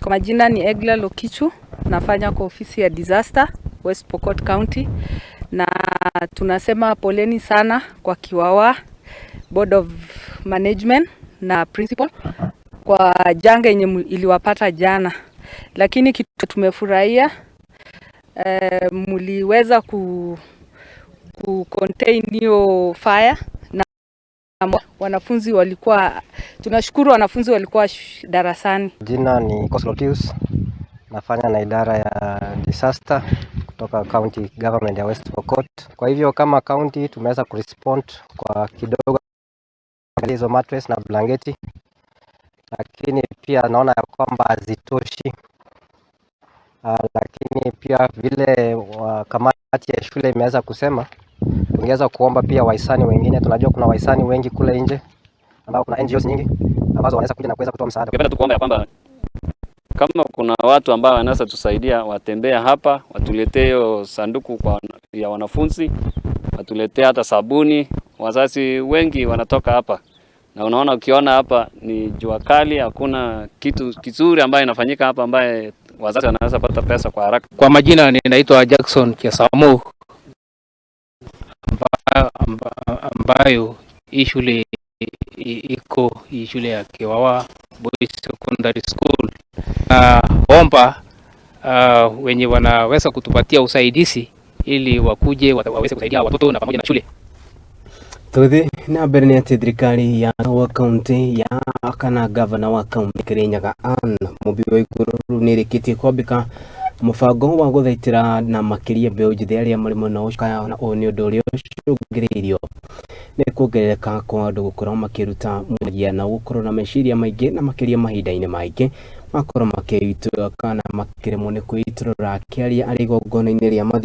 Kwa majina ni Egla Lokichu, nafanya kwa ofisi ya disaster West Pokot County, na tunasema poleni sana kwa Kiwawa Board of Management na principal kwa janga yenye iliwapata jana, lakini kitu tumefurahia, muliweza ku contain hiyo fire na wanafunzi walikuwa, tunashukuru wanafunzi walikuwa darasani. Jina ni Coslotius, nafanya na idara ya disaster kutoka county government ya West Pokot. Kwa hivyo kama county tumeweza kurespond kwa kidogo hizo mattress na blanketi, lakini pia naona ya kwamba hazitoshi. Lakini pia vile kamati ya shule imeweza kusema, tungeweza kuomba pia wahisani wengine. Tunajua kuna wahisani wengi kule nje ambao kuna NGOs nyingi ambazo wanaweza kuja na kuweza kutoa msaada. Ningependa tu kuomba ya kwamba kama kuna watu ambao wanaweza tusaidia, watembea hapa, watuletee hiyo sanduku ya wanafunzi, watuletee hata sabuni. Wazazi wengi wanatoka hapa na unaona, ukiona hapa ni jua kali, hakuna kitu kizuri ambayo inafanyika hapa ambaye wazazi wanaweza pata pesa kwa haraka. Kwa majina ninaitwa Jackson Kiasamu, ambayo hii shule iko hii shule ya Kiwawa Boys Secondary School. Naomba wenye wanaweza kutupatia usaidizi ili wakuje waweze kusaidia watoto na pamoja na shule. Tũgĩthiĩ na mbere nĩ atĩ thirikari ya wa kaunti ya kana gavana wa kaunti Kirinyaga Anne Mũmbi Waiguru rĩu nĩ ĩrĩkĩtie kwambĩka mũbango wa gũthaitĩra na makĩria mbeũ njĩthĩ arĩa marĩ mwena ũcio, na ũyũ nĩ ũndũ ũrĩa ũcũngĩrĩirio nĩ kuongerereka kwa andũ gũkorwo makĩruta mwaria na gũkorwo na meciria maingĩ, na makĩria mahinda-inĩ maingĩ makorwo makĩitũka kana makĩremwo nĩ kwĩitũrũra. Akĩaria arĩ igongona-inĩ rĩa mathiko